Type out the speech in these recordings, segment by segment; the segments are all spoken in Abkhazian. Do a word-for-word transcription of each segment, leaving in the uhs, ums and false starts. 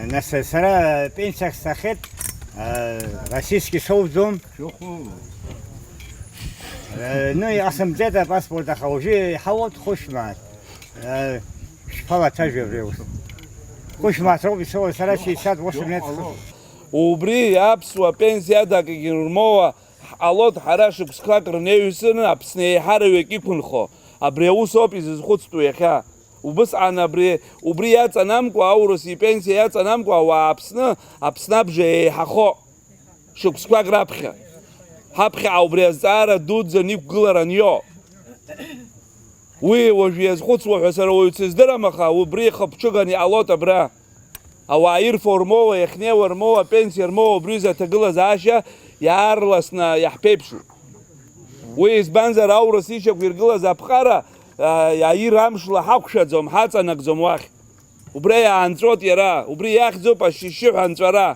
Нас сара пенсиахь сцахьеит, а, российский соуӡом. Э, ну, иҟасымҵеит апаспорт, аха уажәы иҳауоуп хәышә мааҭ. Э, шԥалацәажәо абри аус? Хәышә мааҭ роуп исоуа, сара шьеицаҭ ус мҩаҵхо. Убри аԥсуа пенсиа адагьы рмоуа ҳҟалоит ҳара шықәсқәак рнеиҩсаны Аԥсны еиҳараҩык иқәынхо. Абри аус ауп изызхәыцтәу иахьа. Убысҟан абри, убри иаҵанамкәа, аурыс ипенсиа иаҵанамкәа ауаа Аԥсны, Аԥсны абжа еиҳахо шықәсқәак раԥхьа. Ҳаԥхьаҟа убри азҵаара дуӡӡан иқәгылара аниоу. Уи уажә иазхәыцуа ҳәа сара уаҩ дсыздырам, аха убри ихыԥҽыганы иҟалоит абра. Ауаа ирфо рмоуа, иахьнеиуа рмоуа, апенсиа рмоуа, убри рзы аҭагылазаашьа иаарласны иаҳԥеиԥшуп. Уи избанзар, аурыс ишьақәиргылаз аԥҟара, а, аир амшла ҳақәшәаӡом, ҳаҵанакӡом уахь. Убра иаанҵәоит иара, убри иахьӡуп ашьшьыҳәа анҵәара.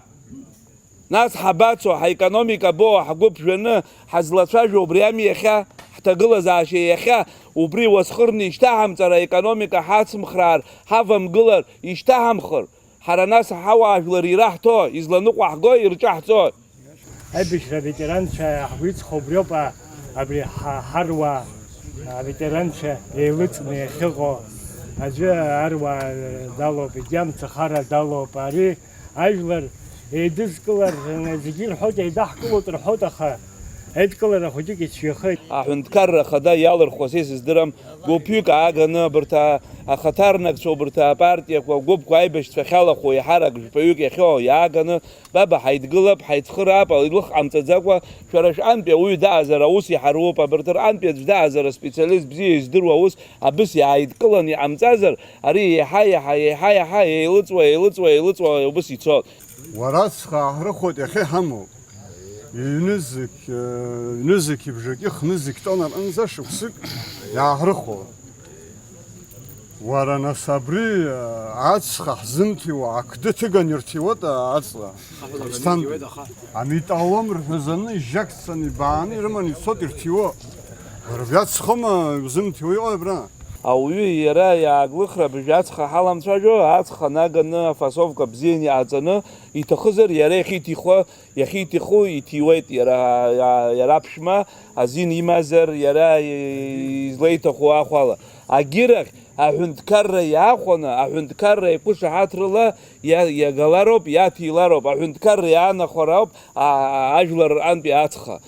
Нас ҳабацо, ҳаекономика або, ҳгәы ԥжәаны ҳазлацәажәо убри ами иахьа, ҳҭагылазаашьа иахьа, убри уасхырны ишьҭаҳамҵар, аекономика ҳацымхраар, ҳавамгылар, ишьҭаҳамхыр, ҳара нас ҳауаажәлар ираҳҭо, изланыҟәаҳго, ирҿаҳҵо. Аибашьра аветеранцәа ҳгәы иҵхо убриоуп, а, абри ҳа-, ҳаруаа аветеранцәа еилыҵны иахьыҟоу. Аӡәы аруаа далоуп, егьи амцахара далоуп. Ари ажәлар еидызкылар, зегьы ирҳәоит, еидаҳкылоит рҳәоит, аха еидкылара хәыҷык ицәгьахеит. Аҳәынҭқарра ахада иалырхуа са исыздырам, гәыԥҩык ааганы абарҭ а-, ахаҭарнакцәа, убарҭ апартиақәа, агәыԥқәа аибашьцәа ахьалахәу еиҳарак жәпаҩык иахьоу иааганы, баба, ҳаидгылап, ҳаицхыраап, илых ҟамҵаӡакәа, шәара шәҟантәи ауаҩы даазар аус иҳаруп, абарҭ рҟантәи аӡә даазар аспециалист бзиа издыруа аус абыс иааидкыланы иҟамҵазар, ари еиҳа, еиҳа, еиҳа, еиҳа еилыҵуа, еилыҵуа, еилыҵуа убыс ицоит. Уара ацха ааҳрыхуеит иахьа иҳамоу. Ҩнызқь, э, ҩнызқь ибжаки хнызқь тоннарҟынӡа шықәсык иааҳрыхуа. Уара, нас, абри, э, ацха ҳзымҭиуа ақды ҭыган ирҭиуеит, э, аҵла. Исҭандоит. Аметаллом рҳәазаны ижьакцаны ибааны ирыманы ицоит ирҭиуа. Уара, абри ацхома узымҭиуа иҟои абра? Ауаҩы иара иааглыхра абыржәы ацха ҳаламцәажәо, ацха наганы афасовка бзианы иҟаҵаны, иҭахызар иара иахьиҭихуа, иахьиҭиху иҭиуеит иара, иа-, иара аԥшәма азин имазар, иара излеиҭаху ахәала. Агьырахь аҳәынҭқарра иаахәаны, аҳәынҭқарра иқәышаҳаҭрала иа-, иагалароуп, иаҭилароуп, аҳәынҭқарра иаанахәароуп, а-, а-, ажәлар рҟынтәи ацха.